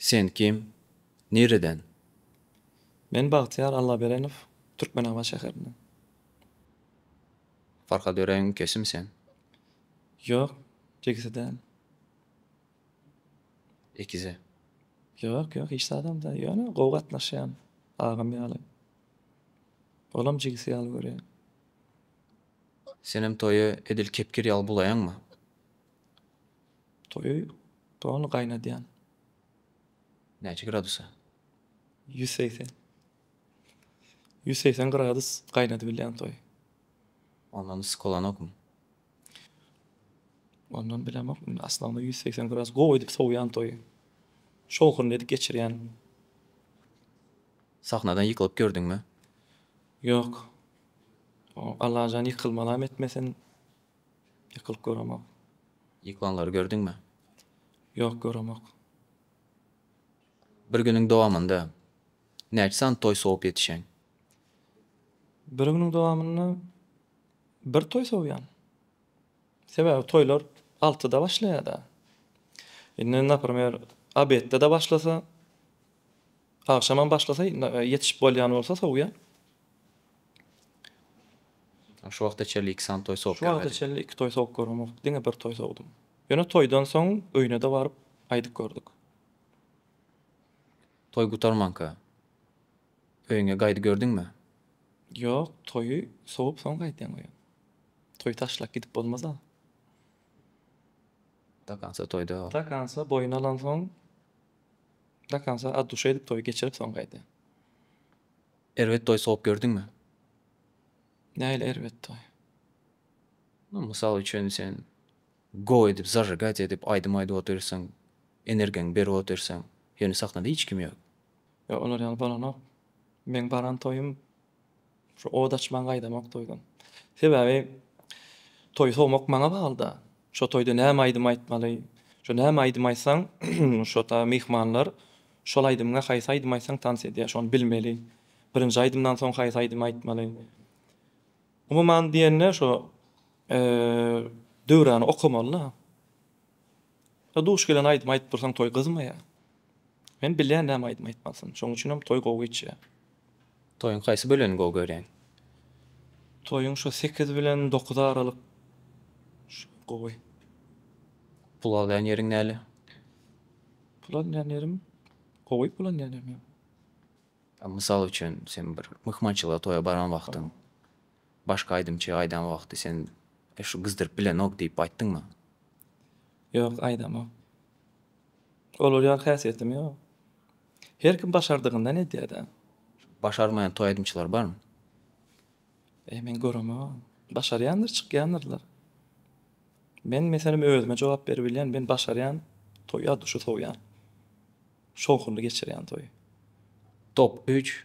Sen kim? Nireden? Men Bagtyýar Allaberenow, Türkmenabat şäherinden. Farhad Öräýiň ükesimi sen? Ýok, jigisi däl. Ekizi? Ýok, ýok, hiç zadam däl. Ýöne gowy gatnaşýan, agam ýaly. Olam jigisi ýaly görýär. Senem toýy edil kepgir ýaly bulaýaňmy? Toýy doly gaýnadýan. Näçe gradusa? 180. 180 gradus gaýnadybilýän toý. Ondan yssy bolanokmy? Ondan bilemok. Indi aslynda 180 gradus gowy edip sowýan toýy. Şowhunly edip geçirýän. Sahnadan ýykylyp gördüňmi? Ýok. Allajan ýykylmalam etmesin. Ýykylyp göremok. Ýykylanlary gördüňmi? Ýok, göremok. Bir günüň dowamynda näçe sany toý sowup ýetişeň? Bir günüň dowamynda bir toý sowýan. Sebäbi toýlar altyda başlaýar-da. Indi, naprimer, obedde-de başlasa, agşamam başlasa, ýetişip bolýan bolsa sowýan. Şu wagta çenli iki sany toý sowup Şu wagta çenli iki toý sowup göremok. Diňe bir toý sowdum. Ýöne toýdan soň öýüne-de baryp aýdyp gördük. Toý gutarmanka öýüňe gaýdy gördüňmi? Ýok, toýy sowup soň gaýdýaň öýe. Toýy taşlap gidip bolmaz-a. Dakansa toýda. Dakansa boýun alansoň, dakansa at duşa edip toýy geçirip soň gaýdýaň. Erbet toý sowup gördüňmi? Nähili erbet toý? Nu, mysal üçin, sen gowy edip zažigать edip aýdym aýdyp otyrsyň, energiýaňy berip otyrsyň, ýöne sahnada hiç kim ýok. Ýok, olar ýaly bolanok. Meň baran toýum şu ot açman gaýdamok toýdan. Sebäbi toý sowmak maňa bagly-da. Şo toýda näme aýdym aýtmaly, şo näme aýdym aýtsaň, şo ta myhmanlar Şol aýdymyňa haýsy aýdym aýtsaň tans edýär şony bilmeli. Birinji aýdymdan soň haýsy aýdymy aýtmaly. Umuman diýende şo döwrany okamaly-da. Duş gelen aýdymy aýdyp dursaň toý gyzmaýar. Men bilýän näme aýdym aýtmalysyny. Şonuň üçinem toý gowy geçýär. Toýuň haýsy bölegini gowy görýäň? Toýuň şo sekiz bilen dokuz aralyk şo gowy. Pul alýan ýeriň näle? Pul alýan ýerim gowy pul alýan ýerim ýok. Mysal üçin sen bir myhmançylyga toýa baran wagtyň başga aýdymçy aýdan wagty sen e şu gyzdyryp bilenok diýip aýtdyňmy? Ýok aýdamok. Olar ýaly häsiýetim ýok. Her kim başardygyndan edýädä. Başarmaýan toý aýdymçylar barmy? E men göremok. Başarýandyr çykýandyrlar. Men meselem özüme jogap beribilýän men başarýan toýa duşy sowýan. Şowhunly geçirýän toýy. Top üç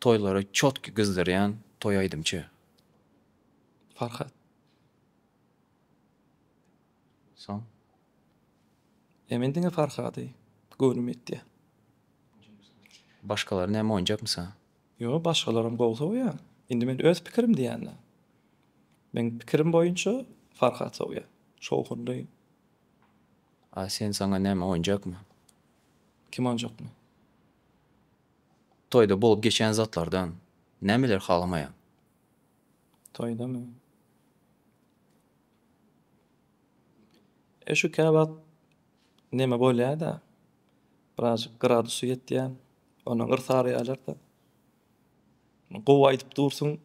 toýlary çotki gyzdyrýan toý aýdymçy. Farhat. Soň? E men diňe Farhady göwnüm ýetýär. Başgalary näme oýunjakmy saňa? Ýok başgalaram gowy sowýar. Indi men öz pikirim diýýän-dä. Meň pikirim boýunça Farhat sowýar. Şowhunly. A sen saňa näme oýunjakmy? Kim oýunjakmy? Toýda bolup geçýän zatlardan nämeleri halamaýaň? Toýdamy? E şu käwagt neme bolýada, birazjyk gradusy ýetýär, ondan yrsaraýarlar-da. Gowy aýdyp dursuň,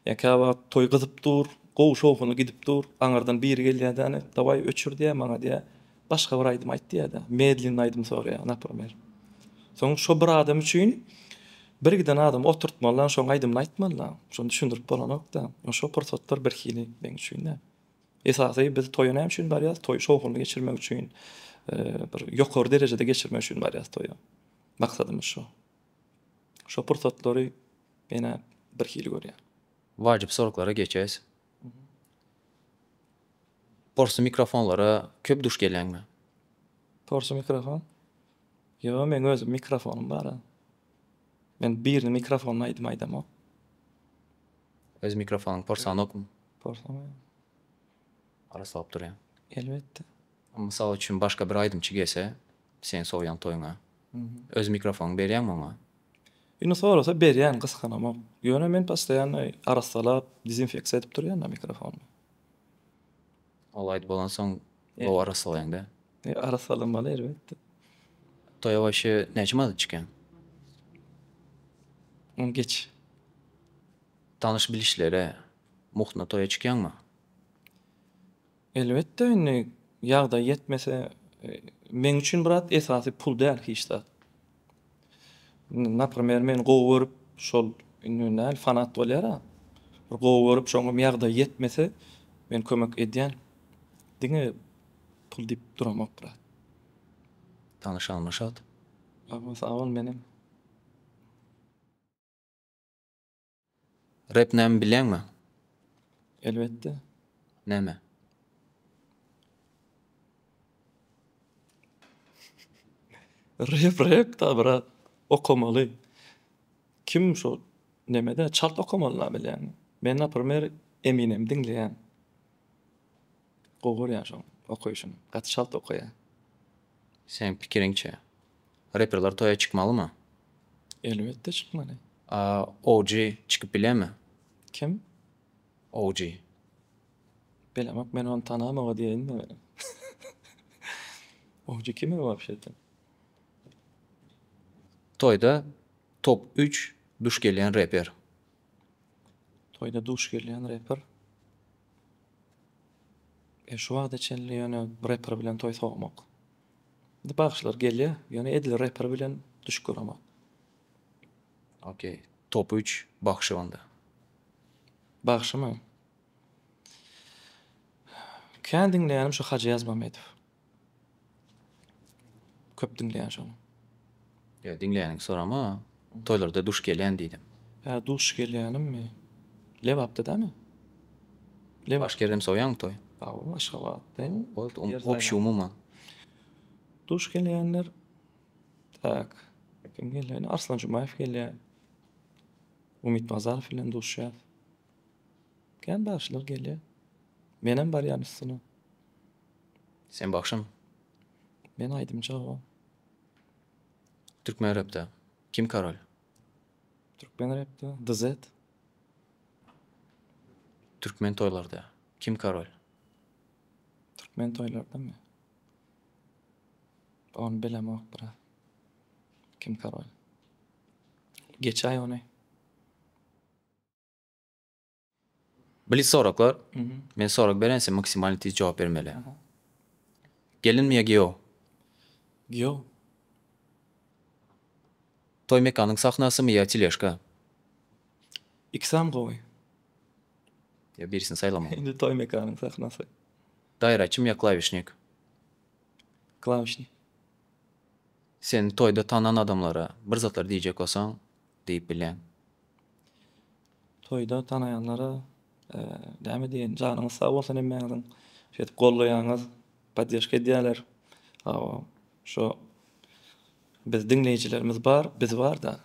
ýa käwagt toý gyzyp dur, gowy şowhunly gidip dur, aňyrdan biri gelýär-de, ene, dawaý öçür diýýär maňa diýýär, başga bir aýdym aýt diýýär-de, medlennyý aýdym soraýar, naprimer. Soň şo bir adam üçin birgiden adamy oturtmaly-da, şoň aýdymyny aýtmaly-da, şony düşündirip bolanok-da. Şo pursatlar birhili meň üçin-de. Esasy biz toýa näme üçin barýas? Toýy şowhunly geçirmek üçin, bir ýokary derejede geçirmek üçin barýas toýa. Maksadymyz şo. Şo pursatlary men-ä birhili görýän. Wajyp soraglara geçeris. Porsy mikrofonlara köp duş gelýäňmi? Porsy mikrofon? Ýok, meň özüm mikrofonym bar-a. Men biriniň mikrofonyna aýdym aýdamok. Öz mikrofonyň porsanokmy? Porsamaýan. Arassalap durýaň. Elbetde. Mysal üçin başga bir aýdymçy gelse. Seň sowýan toýuňa. Öz mikrofonyňy berýäňmi oňa? Indi sorasa berýän, gysganamok. Ýöne men postoýanno arassalap, dezinfeksiýa edip durýan-da mikrofonymy. Ol aýdyp bolansoň gowy arassalaýaň-da. Arassalamaly elbetde. Toýa waşe näçe manat çykýaň? Ony geç. Tanyş-bilişlere muhtuna toýa çykýaňmy? Elbetde indi ýagdaý ýetmese meň üçin brat esasy pul däl hiç zat. Indi naprimer meni gowy görüp şol indi näl fanat bolýara bir gowy görüp şoňam ýagdaýy ýetmese men kömek edýän. Diňe pul diýip duramok brat. Tanyşanyma şat. Sag bol menem. Rep näme bilýäňmi? Elbetde. Näme? Rep rep da brat. Okamaly. Kim şo nemede çalt okamaly da bilýäňmi? Men naprimer Eminemi diňleýän. Gowy görýän şoň okaýşyny. Gaty çalt okaýar. Seň pikiriňçe, reperler toýa çykmalymy? Elbetde çykmaly. A OG çykyp bilýärmi? Kim? OG. Bilemok men ony tanamok diýeýinmi men. OG kim wapşe-de? Toýda top üç duş gelýän reper. Toýda duş gelýän reper. E şu wagta çenli ýöne reper bilen toý sowamok. Indi bagşylar gelýär, ýöne edil reper bilen düşüp göremok. Okey, top üç bagşy onda. Bagşymy? Kän diňleýänim şu Hajy Ýazmamedow. Köp diňleýän şony. Ýa diňleýäniňi sorama, toýlarda duş gelýän diýdim. Hä duş gelýänimmi? Lebapda dämi? Lebap. Başga ýerdem sowýaňmy toý? Hawa Aşgabatda. Boldy, obşi umuman. Duş gelýänler tak kim gelýär? Arslan Jumaýew gelýär. Umyt Bazarow bilen duşýas. Kän bagşylar gelýär. Menem barýan üstüne. Sen bagşymy? Men aýdymçy hawa. Türkmen repde kim korol? Türkmen repde DZ. Türkmen toýlarda kim korol? Türkmen toýlardamy? Ony bilemok biraz. Kim korol? Geçäý ony. Blitz soraglar. Men sorag beren sen maksimalny tiz jogap bermeli. Gelinmi ýa giýew? Giýew. Toý mekanyň sahnasymy ýa teležka? Ikisem gowy. Ýa birisini saýlamaly. Indi toý mekanyň sahnasy. Daýraçymy ýa klawişnik? Klawişnik. Seni toýda tanan adamlara bir zatlar diýjek bolsaň diýip bilýäň. Toýda tanaýanlara näme diýeýin, janyňyz sag bolsun hemmäňiziň. Şeýdip gollaýaňyz, poddežka edýäler. Hawa, şo biz diňleýjilerimiz bar, biz barda.